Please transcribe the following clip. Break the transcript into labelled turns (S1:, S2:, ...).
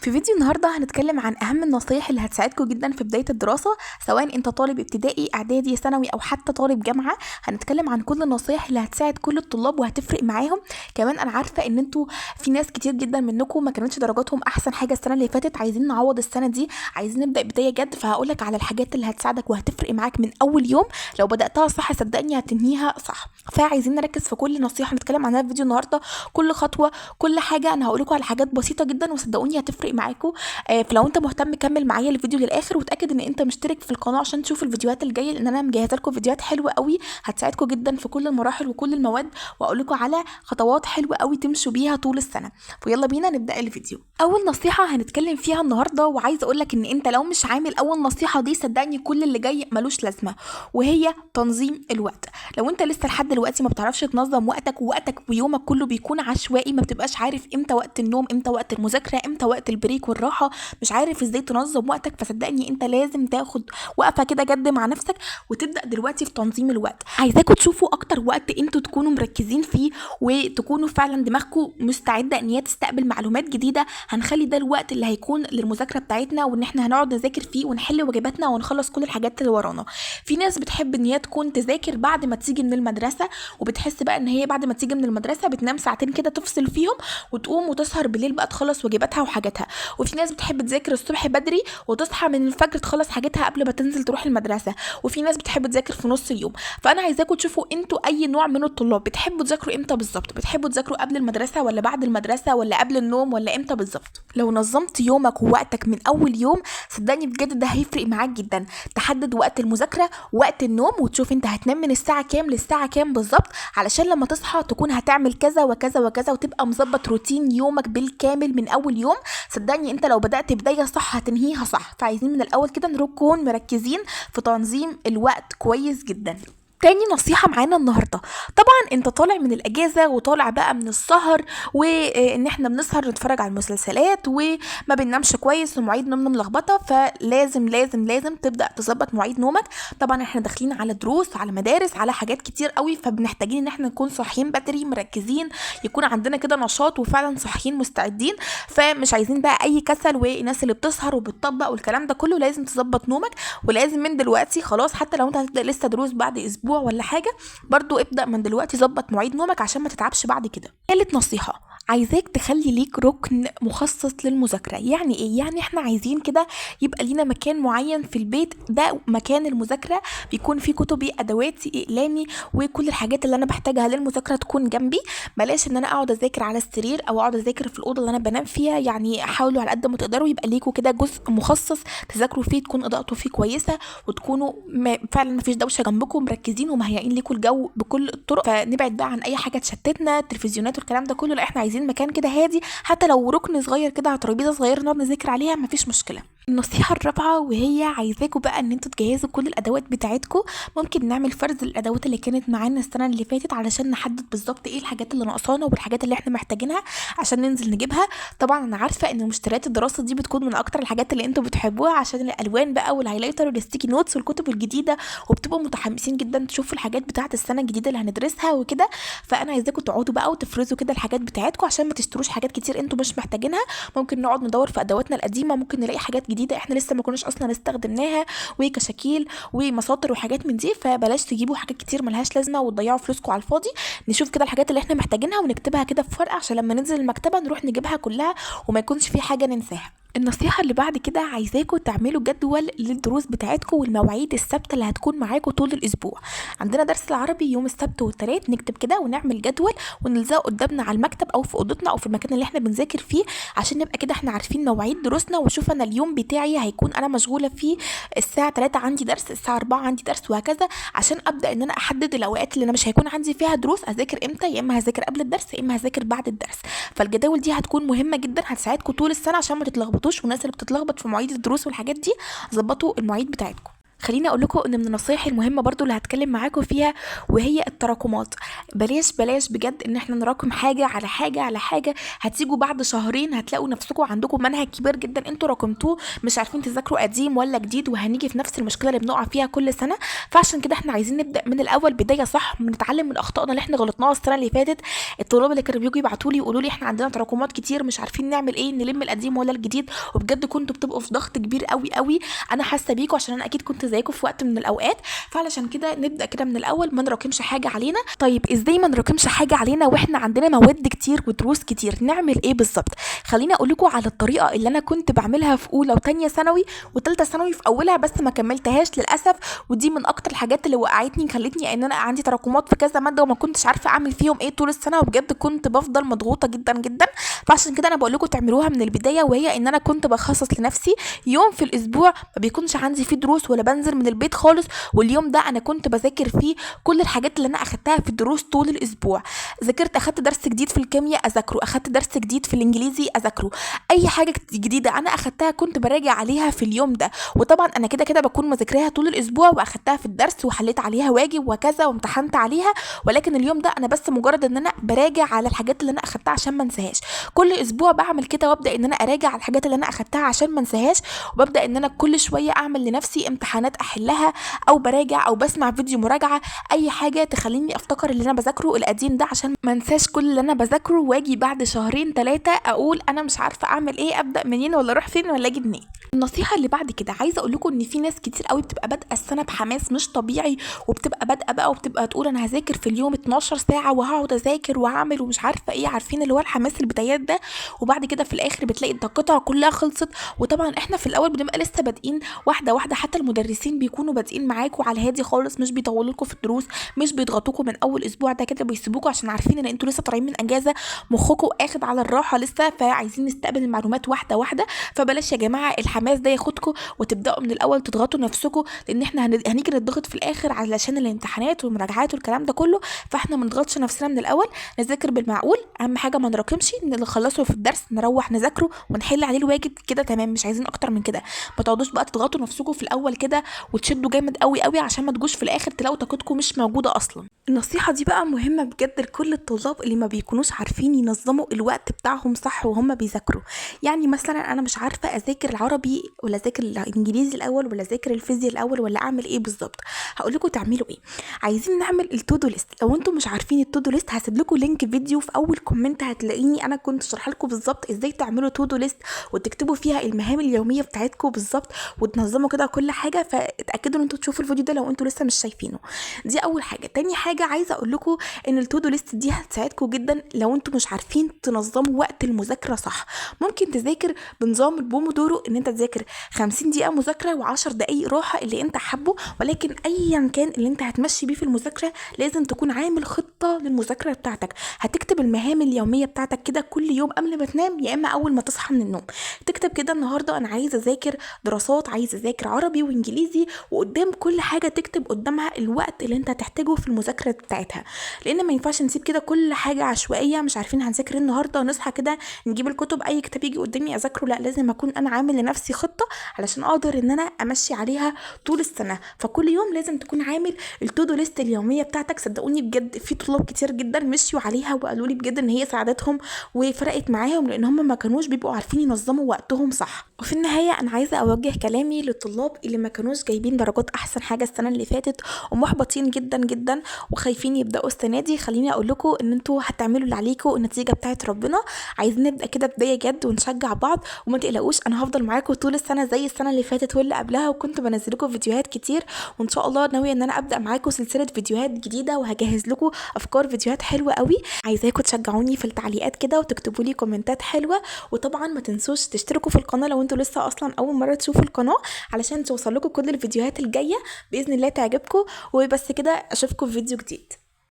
S1: في فيديو النهارده هنتكلم عن اهم النصايح اللي هتساعدكم جدا في بداية الدراسة، سواء انت طالب ابتدائي، اعدادي، ثانوي، او حتى طالب جامعه. هنتكلم عن كل النصايح اللي هتساعد كل الطلاب وهتفرق معاهم. كمان انا عارفه ان انتوا في ناس كتير جدا منكم ما كانتش درجاتهم احسن حاجة السنة اللي فاتت، عايزين نعوض السنة دي، عايزين نبدا بداية جد. فهقولك على الحاجات اللي هتساعدك وهتفرق معاك من اول يوم، لو بداتها صح صدقني هتنهيها صح. فعايزين نركز في كل نصيحة نتكلم عنها في فيديو النهارده، كل خطوة، كل حاجة. انا هقولكم على حاجات بسيطة جدا وصدقوني هتفرق معاكم. فلو انت مهتم كمل معايا الفيديو للاخر، وتاكد ان انت مشترك في القناة عشان تشوف الفيديوهات الجاية، لان انا مجهزة لكم فيديوهات حلوة قوي هتساعدكم جدا في كل المراحل وكل المواد، واقول لكم على خطوات حلوة قوي تمشوا بيها طول السنة. فيلا بينا نبدا الفيديو. اول نصيحة هنتكلم فيها النهارده، وعايزه اقول لك ان انت لو مش عامل اول نصيحة دي صدقني كل اللي جاي ملوش لازمه، وهي تنظيم الوقت. لو انت لسه لحد دلوقتي ما بتعرفش تنظم وقتك، ووقتك ويومك كله بيكون عشوائي، ما بتبقاش عارف امتى وقت النوم، امتى وقت المذاكرة، امتى وقت ال break والراحة، مش عارف ازاي تنظم وقتك، فصدقني انت لازم تاخد وقفه كده جد مع نفسك وتبدا دلوقتي في تنظيم الوقت. عايزاكم تشوفوا اكتر وقت انتوا تكونوا مركزين فيه وتكونوا فعلا دماغكم مستعدة ان هي تستقبل معلومات جديدة. هنخلي ده الوقت اللي هيكون للمذاكره بتاعتنا، وان احنا هنقعد نذاكر فيه ونحل واجباتنا ونخلص كل الحاجات اللي ورانا. في ناس بتحب ان هي تكون تذاكر بعد ما تيجي من المدرسة، وبتحس بقى ان هي بعد ما تيجي من المدرسة بتنام ساعتين كده تفصل فيهم وتقوم وتسهر بالليل بقى تخلص واجباتها وحاجاتها. وفي ناس بتحب تذاكر الصبح بدري وتصحى من الفجر تخلص حاجتها قبل ما تنزل تروح المدرسة. وفي ناس بتحب تذاكر في نص اليوم. فانا عايزاكم تشوفوا انتوا اي نوع من الطلاب، بتحبوا تذاكروا امتى بالظبط؟ بتحبوا تذاكروا قبل المدرسة ولا بعد المدرسة ولا قبل النوم ولا امتى بالظبط؟ لو نظمت يومك ووقتك من اول يوم صدقني بجد ده هيفرق معاك جدا. تحدد وقت المذاكرة، وقت النوم، وتشوف انت هتنام من الساعة كام للساعة كام بالظبط، علشان لما تصحى تكون هتعمل كذا وكذا وكذا، وتبقى مظبط روتين يومك بالكامل من اول يوم. صدقني انت لو بدأت بداية صح هتنهيها صح. فعايزين من الاول كده نكون مركزين في تنظيم الوقت كويس جدا. تاني نصيحة معانا النهاردة، طبعا انت طالع من الاجازة وطالع بقى من السهر، وان احنا بنسهر نتفرج على المسلسلات وما بننامش كويس ومواعيد نومنا ملخبطة، فلازم لازم لازم تبدأ تظبط مواعيد نومك. طبعا احنا داخلين على دروس، على مدارس، على حاجات كتير قوي، فبنحتاجين ان احنا نكون صاحيين بدري، مركزين، يكون عندنا كده نشاط وفعلا صاحيين مستعدين. فمش عايزين بقى اي كسل والناس اللي بتسهر وبتطبق والكلام ده كله. لازم تظبط نومك، ولازم من دلوقتي خلاص، حتى لو انت هتبدأ لسه دروس بعد اسبوع ولا حاجة، برضو ابدأ من دلوقتي ظبط مواعيد نومك عشان ما تتعبش بعد كده. ثالث نصيحة، عايزاك تخلي ليك ركن مخصص للمذاكرة. يعني ايه؟ يعني احنا عايزين كده يبقى لينا مكان معين في البيت، ده مكان المذاكرة، بيكون فيه كتبي، ادواتي، اقلامي، وكل الحاجات اللي انا بحتاجها للمذاكرة تكون جنبي. بلاش ان انا اقعد اذاكر على السرير او اقعد اذاكر في الاوضة اللي انا بنام فيها. يعني حاولوا على قد ما تقدروا يبقى ليكوا كده جزء مخصص تذاكروا فيه، تكون اضاءته فيه كويسة، وتكونوا فعلا مفيش دوشة جنبكم، مركزين ومهيئين ليكوا الجو بكل الطرق. فنبعد بقى عن اي حاجة تشتتنا، التلفزيونات والكلام ده كله. لا، احنا عايزين مكان كده هادي، حتى لو ركن صغير كده على ترابيزة صغيرة نقعد نذاكر عليها، مفيش مشكلة. النصيحة الرابعة، وهي عايزاكم بقى ان انتوا تجهزوا كل الادوات بتاعتكم. ممكن نعمل فرز الادوات اللي كانت معانا السنة اللي فاتت علشان نحدد بالظبط ايه الحاجات اللي ناقصانا والحاجات اللي احنا محتاجينها عشان ننزل نجيبها. طبعا انا عارفة ان مشتريات الدراسة دي بتكون من اكتر الحاجات اللي انتوا بتحبوها، عشان الالوان بقى وال highlighter وال sticky notes والكتب الجديدة، وبتبقوا متحمسين جدا تشوفوا الحاجات بتاعة السنة الجديدة اللي هندرسها وكده. فانا عايزاكم تقعدوا بقى وتفرزوا كده الحاجات بتاعتكم عشان ما تشتروش حاجات كتير انتوا مش محتاجينها. ممكن نقعد ندور في ادواتنا القديمة، ممكن نلاقي حاجات جديدة احنا لسه ما كناش اصلا استخدمناها، وكشاكيل ومساطر وحاجات من دي. فبلاش تجيبوا حاجات كتير ملهاش لازمه وتضيعوا فلوسكم على الفاضي. نشوف كده الحاجات اللي احنا محتاجينها ونكتبها كده في ورقة عشان لما ننزل المكتبة نروح نجيبها كلها وما يكونش في حاجة ننساها. النصيحة اللي بعد كده، عايزاكم تعملوا جدول للدروس بتاعتكم والمواعيد الثابتة اللي هتكون معاكم طول الأسبوع. عندنا درس العربي يوم السبت والثلاث، نكتب كده ونعمل جدول ونلزقه قدامنا على المكتب أو في أوضتنا أو في المكان اللي احنا بنذاكر فيه، عشان نبقى كده احنا عارفين مواعيد دروسنا. وشوف أنا اليوم بتاعي هيكون أنا مشغولة فيه الساعة 3 عندي درس، الساعة 4 عندي درس، وهكذا، عشان أبدأ إن أنا أحدد الأوقات اللي أنا مش هيكون عندي فيها دروس، أذاكر إمتى، يا إما هذاكر قبل الدرس يا إما هذاكر بعد الدرس. فالجداول دي هتكون مهمة جدا، هتساعدكم طول السنة عشان ما تتلخبطوش. والناس اللي بتتلخبط في مواعيد الدروس والحاجات دي، ظبطوا المواعيد بتاعتكم. خليني اقول لكم ان من النصايح المهمة برضو اللي هتكلم معاكم فيها وهي التراكمات. بلاش بلاش بجد ان احنا نراكم حاجة على حاجة على حاجة. هتيجوا بعد شهرين هتلاقوا نفسكم عندكم منهج كبير جدا انتوا راكمتوه، مش عارفين تذاكروا قديم ولا جديد، وهنيجي في نفس المشكلة اللي بنقع فيها كل سنة. فعشان كده احنا عايزين نبدا من الاول بداية صح، ونتعلم من اخطائنا اللي احنا غلطناها السنة اللي فاتت. الطلاب اللي كانوا بيجوا يبعتوا لي يقولوا لي احنا عندنا تراكمات كتير، مش عارفين نعمل ايه، نلم القديم ولا الجديد، وبجد كنتوا بتبقوا في ضغط كبير قوي قوي. انا حاسه بيكم عشان انا اكيد كنت زيكم في وقت من الاوقات. فعلشان كده نبدا كده من الاول، ما نراكمش حاجة علينا. طيب ازاي ما نراكمش حاجة علينا واحنا عندنا مواد كتير ودروس كتير؟ نعمل ايه بالظبط؟ خليني اقول لكم على الطريقة اللي انا كنت بعملها في اولى وثانيه ثانوي وثالثه ثانوي في اولها، بس ما كملتهاش للاسف، ودي من اكتر الحاجات اللي وقعتني، خلتني ان انا عندي تراكمات في كذا مادة وما كنتش عارفه اعمل فيهم ايه طول السنة، وبجد كنت بفضل مضغوطه جدا جدا. فعشان كده انا بقول لكم تعملوها من البداية، وهي ان انا كنت بخصص لنفسي يوم في الاسبوع ما بيكونش عندي فيه دروس ولا بنزل من البيت خالص، واليوم ده انا كنت بذاكر فيه كل الحاجات اللي انا اخدتها في الدروس طول الاسبوع. ذاكرت، اخدت درس جديد في الكيمياء اذاكره، اخدت درس جديد في الانجليزي اذاكره، اي حاجة جديدة انا اخدتها كنت براجع عليها في اليوم ده. وطبعا انا كده كده بكون مذاكراها طول الاسبوع واخدتها في الدرس وحليت عليها واجب وكذا وامتحنت عليها، ولكن اليوم ده انا بس مجرد ان انا براجع على الحاجات اللي انا اخدتها عشان ما انساهاش. كل اسبوع بعمل كده، وابدا ان انا اراجع على الحاجات اللي انا اخدتها عشان ما انساهاش، وببدا ان انا كل شوية اعمل لنفسي امتحانات احلها، او براجع، او بسمع فيديو مراجعه، اي حاجة تخليني افتكر اللي انا بذاكرة القديم ده عشان ما انساش كل اللي انا بذاكرة، واجي بعد شهرين 3 اقول انا مش عارفه اعمل ايه، ابدا منين ولا اروح فين ولا اجي منين. النصيحة اللي بعد كده عايزه اقول لكم ان في ناس كتير قوي بتبقى بادئه السنة بحماس مش طبيعي، وبتبقى بادئه بقى وبتبقى تقول انا هذاكر في اليوم 12 ساعة وهقعد اذاكر وهعمل ومش عارفه ايه، عارفين اللي هو الحماس البدايات ده. وبعد كده في الاخر بتلاقي طاقتها كلها خلصت. وطبعا احنا في الاول بنبقى لسه بادئين واحدة واحدة، حتى المدرسين بيكونوا بادئين معاكم على الهادي خالص، مش بيطولوا لكم في الدروس، مش بيضغطوكم من اول اسبوع ده كده، بيسيبوكم عشان عارفين ان انتوا لسه طالعين من اجازه، مخكم اخد على الراحة لسه، فعايزين نستقبل المعلومات واحدة واحدة. فبلاش يا جماعة الحماس ده ياخدكم وتبداوا من الاول تضغطوا نفسكم، لان احنا هنيجي نضغط في الاخر علشان الامتحانات والمراجعات والكلام ده كله. فاحنا ما نضغطش نفسنا من الاول، نذاكر بالمعقول، اهم حاجة ما نراكمش، نخلصه في الدرس نروح نذاكره ونحل عليه الواجب كده تمام، مش عايزين اكتر من كده. ما تقعدوش بقى تضغطوا نفسكم في الاول كده وتشدوا جامد قوي قوي عشان ما تجوش في الاخر تلاقوا طاقتكم مش موجودة اصلا. النصيحة دي بقى مهمة بجد لكل الطلاب اللي ما بيكونوش عارفين ينظموا الوقت بتاعهم صح وهم بيذاكروا. يعني مثلا انا مش عارفه اذاكر العربي ولا اذاكر الانجليزي الاول ولا اذاكر الفيزياء الاول ولا اعمل ايه بالظبط. هقول لكم تعملوا ايه. عايزين نعمل ال to do list. لو انتم مش عارفين ال to do list هسيب لكم link فيديو في اول comment، هتلاقيني انا كنت شرح لكم بالظبط ازاي تعملوا to do list وتكتبوا فيها المهام اليومية بتاعتكم بالظبط وتنظموا كده كل حاجة. فاتاكدوا ان انتوا تشوفوا الفيديو ده لو انتوا لسه مش شايفينه. دي اول حاجة. تاني حاجة عايزه اقول لكم ان ال to do list دي هتساعدكم جدا لو انتوا مش عارفين تنظموا وقت المذاكرة صح. ممكن تذاكر بنظام البومودورو، ان انت تذاكر 50 دقيقة مذاكرة و10 دقائق راحة اللي انت حابة، ولكن ايا كان اللي انت هتمشي بيه في المذاكرة لازم تكون عامل خطه للمذاكره بتاعتك. هتكتب المهام اليومية بتاعتك كده كل يوم قبل ما تنام، يا اما اول ما تصحى من النوم تكتب كده النهارده انا عايزه اذاكر دراسات، عايزه اذاكر عربي وانجليزي، وقدام كل حاجة تكتب قدامها الوقت اللي انت هتحتاجه في المذاكرة بتاعتها. لان ما ينفعش نسيب كده كل حاجة عشوائية، مش عارفين هنذاكر النهارده نصحى كده نجيب الكتب اي كتاب يجي قدامي اذاكره، لا لازم اكون انا عامل لنفسي خطه علشان اقدر ان انا امشي عليها طول السنة. فكل يوم لازم تكون عامل ال to do list اليومية بتاعتك. صدقوني بجد في طلاب كتير جدا مشيوا عليها وقالوا لي بجد ان هي ساعدتهم وفرقت معاهم، لان هم ما كانوش بيبقوا عارفين ينظموا وقتهم صح. وفي النهاية انا عايزه اوجه كلامي للطلاب اللي ما كانوش جايبين درجات احسن حاجة السنة اللي فاتت ومحبطين جدا جدا وخايفين يبداوا السنة دي. خليني اقول لكم ان انتوا هتعملوا اللي عليكم، النتيجة بتاعت ربنا. عايزين نبدا كده بداية جد ونشجع بعض، وما تقلقوش انا هفضل معاكم طول السنة زي السنة اللي فاتت واللي قبلها، وكنت بنزل لكم فيديوهات كتير، وان شاء الله ناوية ان انا ابدا معاكم سلسلة فيديوهات جديدة وهجهز لكم افكار فيديوهات حلوة قوي. عايزاكم تشجعوني في التعليقات كده وتكتبوا لي كومنتات حلوة، وطبعا ما تنسوش تشتركوا في القناة لو انتوا لسه اصلا اول مرة تشوفوا القناة علشان توصل لكم كل الفيديوهات الجاية باذن الله تعجبكم. وبس كده، اشوفكم في فيديو جديد.